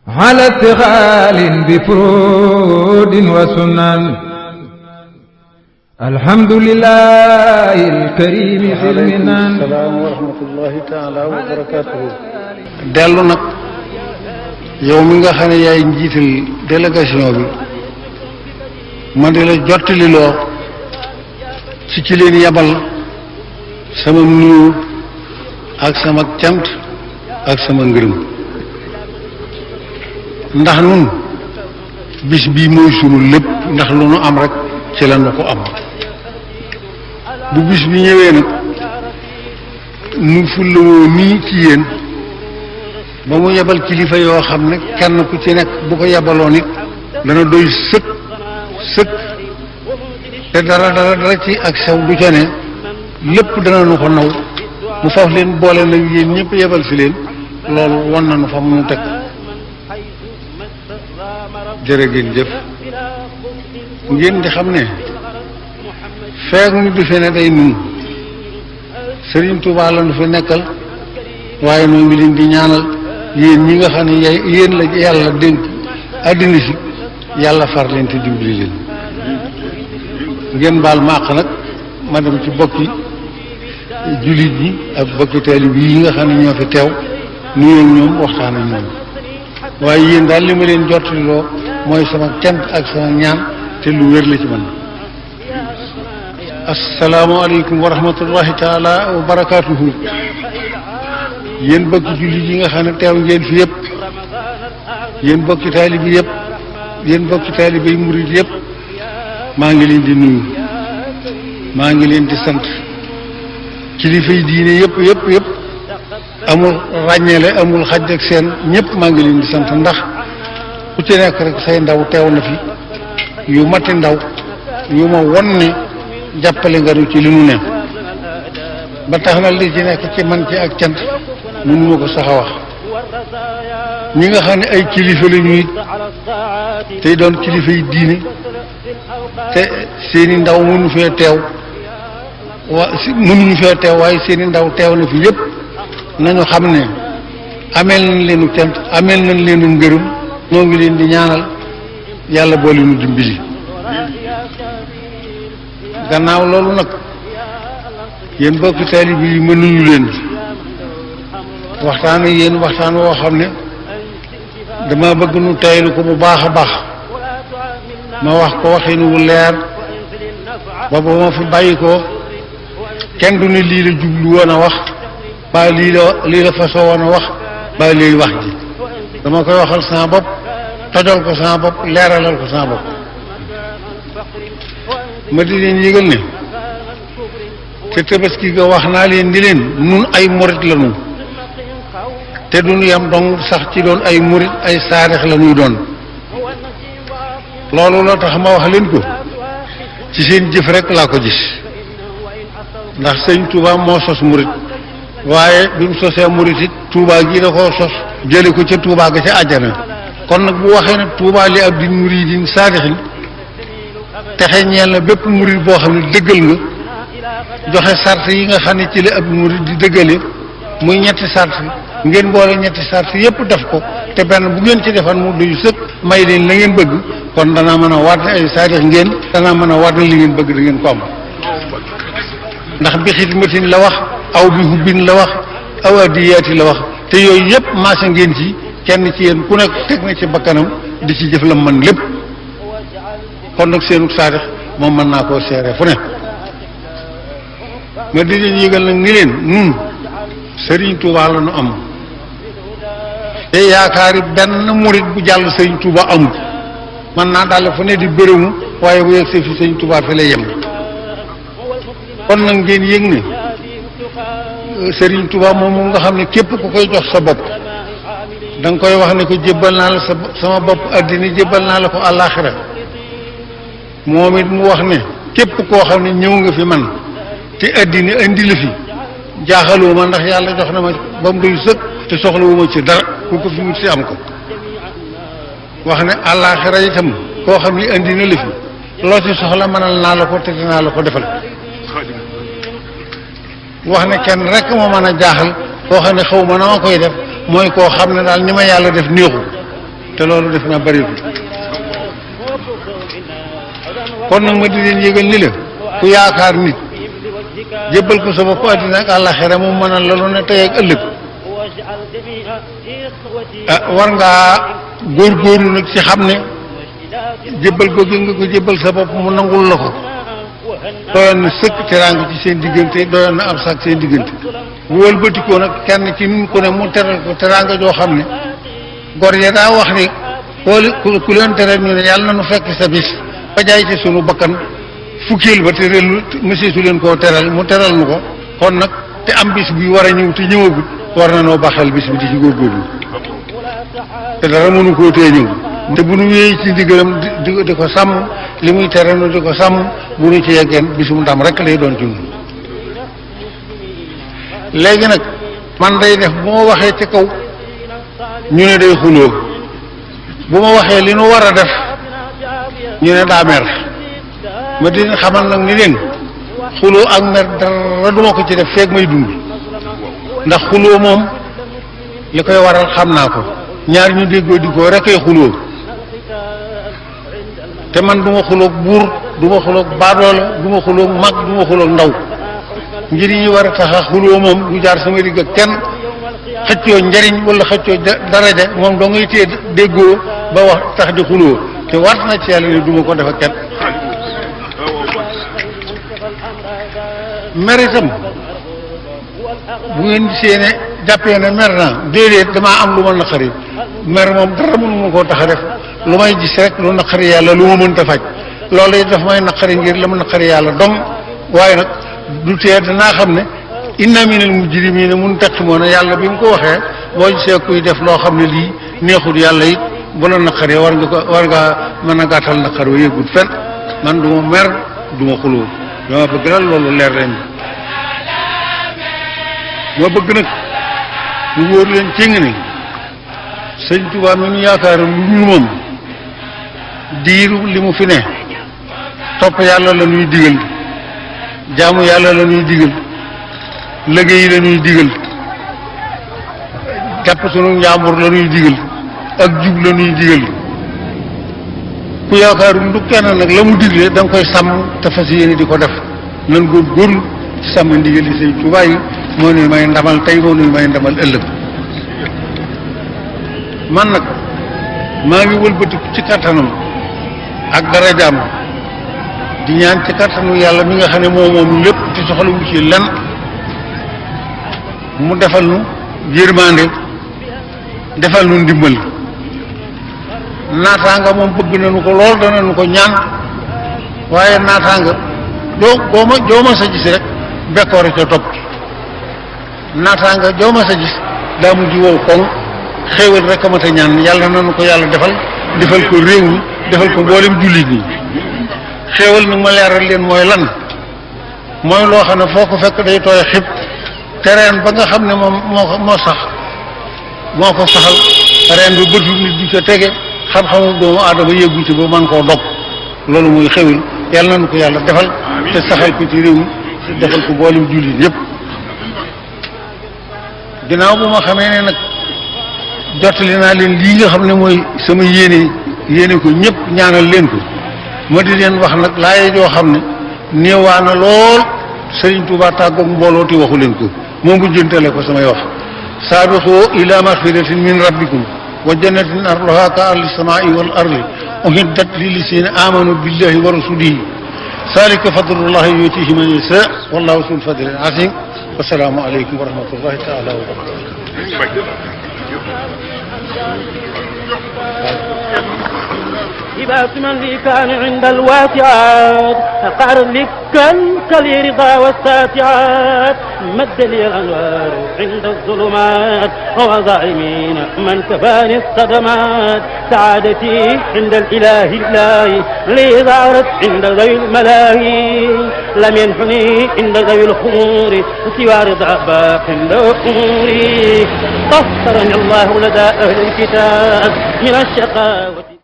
على اتغال بفرود وسنن الحمد لله الكريم في المنن السلام ورحمة الله تعالى وبركاته dellu nag yow mi nga xam ne yaay njiital délégation bi ma di la jottali loo ci leen yabal sama nuyu ak sama cant ak sama ngërëm ndax nun bis bii mooy sunu lépp ndax lu nu am rek ci la nu ko am bu bis bi ñëwee nag nu fullawoo nii ci yéen ba mu yebal kilifa yoo xam ne kenn ku ci nekk bu ko yebaloon it dana doy sëkk sëkk te dara ci ak sew du ca ne lépp dana nu ko naw mu faf leen boole nag yéen ñëpp yebal si leen loolu won na nu fa mu teg jërë ngeen jëf ngeen di xam ne feeg nu di fe ne day nun Sëriñ Tuubaa la nu fi nekkal waaye noo ngi leen di ñaanal yéen ñi nga xam ne yéen la yàlla dénk àddina si yàlla far leen te dimbali leen ngeen baal màq nag ma dem ci bokki jullit yi ak bokki taalib yi nga xam ne ñoo fi teew nuyu ak ñoom waxtaan ak ñoom waaye yéen daal li ma leen jottaloo mooy sama cant ak sama ñaan te lu wér la ci man asalaamaaleykum wa rahmatullahi taala wa barakaatuhu yéen bokki jullit yi nga xam ne teew ngeen fi yëpp yéen bokki taalib yi yëpp yéen bokki taalib yi murid yëpp maa ngi leen di nuyu maa ngi leen di sant kilifa yi diine yëpp amul ràññeele amul xaj ak seen ñëpp maa ngi leen di sant ndax ku ci nekk rek say ndaw teew na fi yu mati ndaw yu ma won ne jàppale nga nu ci li mu ne ba tax na li ci nekk ci man ci ak cant mënuma ko sax a wax ñi nga xam ne ay kilifa la ñuy tey doon kilifa yi diine te seeni ndaw mënuñu fee teew waaye seeni ndaw teew na fi yëpp nañu xam ne ameel nañ leenu cant ameel nañ leenu ngërëm noo ngi leen di ñaanal yàlla boole nu dimbali gannaaw loolu nag yéen bokki taalib yi mënuñu leen waxtaan ak yéen waxtaan woo xam ne dama bëgg nu taylu ko bu baax a baax ma wax ko waxin wu leer ba ba ma fi bàyyi ko kenn du ne lii la jublu woon a wax ba lii la fasoo woon a wax ba lii wax ji dama koy waxal sama bopp tojal ko sama bopp leeralal ko sama bopp ma di leen yëgal ne te tabaski ga wax naa leen di leen nun ay murit la nu te duñu yam dong sax ci doon ay murit ay saarix la ñuy doon loolu la tax ma wax leen ko ci seen jëf rek laa ko gis ndax sëñ Touba moo sos murit waaye bi mu sosee murit it Touba gi da koo sos jële ko ca Touba ga ca àjjana kon nag bu waxee ne Touba li abdin muridin saadixin texe ñeel na bépp murit boo xam ne dëggal nga joxe sart yi nga xam ne ci la ab murit di dëggale muy ñetti sart ngeen boole ñetti sart yépp def ko te benn bu ngeen ci defan mu duyu sëkk may leen la ngeen bëgg kon danaa mën a waat ne ay saadix ngeen danaa mën a waat ne li ngeen bëgg da ngeen ko am ndax bi xidmatin la wax aw bi hubbin la wax aw addiyaati la wax te yooyu yëpp maase ngeen ci kenn ci yéen ku nekk teg na ci bakkanam di ci jëf la man lépp kon nag seenu saadix moom mën naa koo seere fu ne ma di leen yëgal nag ni leen nun Sëriñ Tuubaa la nu am te yaakaari benn murit bu jàll Sëriñ Tuubaa amul man naa daal fu ne di bërëmu waaye bu yegg see fi Sëriñ Tuubaa fi lay yem kon nag ngeen yëg ne Sëriñ Tuubaa moom nga xam ne képp ku koy jox sa bopp da nga koy wax ne ko jébbal naa la sama bopp addina jébbal naa la ko àllaaxira moom it mu wax ne képp koo xam ne ñëw nga fi man te addina indi la fi jaaxaloo ma ndax yàlla jox na ma ba mu doy sëkk te soxlawu ma ci dara ku ko fi wut si am ko wax ne àllaaxira itam koo xam ne indi na la fi loo ci soxla mënal naa la ko te dinaa la ko defal wax ne kenn rek moo mën a jaaxal koo xam ne xaw ma na ma koy def mooy koo xam ne daal ni ma yàlla def néexu te loolu def naa bëriwul kon nag ma di leen yëgal ni la ku yaakaar nit jébbal ko sa bopp àddina ak àllaxira mu mënal la lu ne tey ak ëllëg war ngaa góorgóorlu nag ci xam ne jébbal ko gi nga ko jébbal sa bopp mu nangul la ko doyoon na sëkk teraanga ci seen diggante doyoon na am sax seen diggante bu wëlbatikoo nag kenn ci nun ko ne mu teral ko teraanga joo xam ne gor ya daa wax ni ku leen teral ñu ne yàlla na nu fekk sa bis ba jaay ci sunu bakkan fukkeel ba te relu monsieur su leen koo teral mu teral nu ko kon nag te am bis bi war a ñëw te ñëwagut war na noo baxal bis bi di ci góorgóorlu te dara mënu koo tee ñëw te bu nu wéyee ci ndigalam di ko sàmm li muy tere nu di ko sàmm bu nu ci yeggeen bisum ndam rek lay doon ci ñun léegi nag man day def bu ma waxee ci kaw ñu ne day xuloo bu ma waxee li nu war a def ñu ne daa mer ma di xamal nag ni leen xuloo ak mer dara duma ko ci def feeg may dund ndax xuloo moom li koy waral xam naa ko ñaar ñu déggoo di ko rek ay xuloo te man du ma xuloog buur du ma xuloog baadoola du ma xuloog mag du ma xuloog ndaw njëriñ yi war a tax a xuloo moom du jaar sama digg ak kenn xëccoo njariñ wala xëccoo daraja moom doo ngay téye déggoo ba wax tax di xuloo te war na ci yàlla ne du ma ko def ak kenn mer itam bu ngeen gisee ne jàppee ne mer naa déedéet damaa am lu ma naqari mer moom dara mënu ma koo tax a def lu may gis rek lu naqari yàlla lu ma mënta faj loolu it daf may naqari ngir la ma naqari yàlla dong waaye nag du tee danaa xam ne inna minal mujrimiina muntaqimuun yàlla bi mu ko waxee boo gisee kuy def loo xam ne lii neexul yàlla it bu la naqaree war ngaa mën a gàttal naqar wa yëggut fen man du ma mer du ma xuloo dama bëgg daal loolu leer leen ma bëgg nag lu wóor leen cëng ne sëñ Tuubaa mi ñu yaakaar lu dul moom diiru li mu fi ne topp yàlla la ñuy digal jaamu yàlla la ñuy digal liggéey la ñuy digal jàpp sunu njàmbur la ñuy digal ak jub la ñuy digal ku yaakaar lu kenn nag la mu digle da nga koy sàmm te fas yéene di ko def nan góorgóorlu ci sàmm ndigal yi sëñ Tuubaa yi moo nuy may ndamal tey moo nuy may ndamal ëllëg man nag maa ngi wëlbatiku ci kattanam ak darajaam di ñaan ci kattanu yàlla mi nga xam ne moom lépp ci soxlawu ci lenn mu defal nu yërmande defal nu ndimbal naataanga moom bëgg nañu ko lool danañu ko ñaan waaye naataanga joo ma sa gis rek bekkoore ca topp naataanga joo ma sa gis daa mujj wow koŋ xéewal rek a mat a ñaan yàlla nañu ko yàlla defal ko réew mi defal ko mboolem jullit ñi xéewal nag ma leeral leen mooy lan mooy loo xam ne foo ko fekk day tooy xib terrain ba nga xam ne moom moo ko saxal reen bi bëtu nit di ko tege xam-xamu doomu aadama yëggu ci ba man koo dog loolu mooy xéwal yàlla nañu ko yàlla defal te saxal ko ci réew mi defal ko mboolem jullit yëpp ginnaaw bu ma xamee ne nag jottali naa leen lii nga xam ne mooy sama yéene ko ñëpp ñaanal leen ko ma di leen wax nag laaye joo xam ne néewaa na lool Sëriñ Tuubaa tàggoog mbooloo te waxu leen ko moom bu jëntale ko samay wax saabiqu ila maxfiratin min rabbikum wa jannatin arduha ka ardi samaa'i wal ardi uhiddat lillazina amanu billahi wa rasulihi zalika fadlullahi yutihi man yasha wallahu zul fadli azim wasalaamu aleykum wa rahmatullahi taala wa barakatuh إباس من لي كان عند الواسعات أقعر لك كالي رضا والساتعات مد لي الأنوار عند الظلمات وظالمين من كفاني الصدمات سعادتي عند الإله الله لي ظهرت عند ذوي الملاهي لم ينحني عند ذوي الخمور سوى رضا باق عند أموري طهرني الله لدى أهل الكتاب من الشقاوة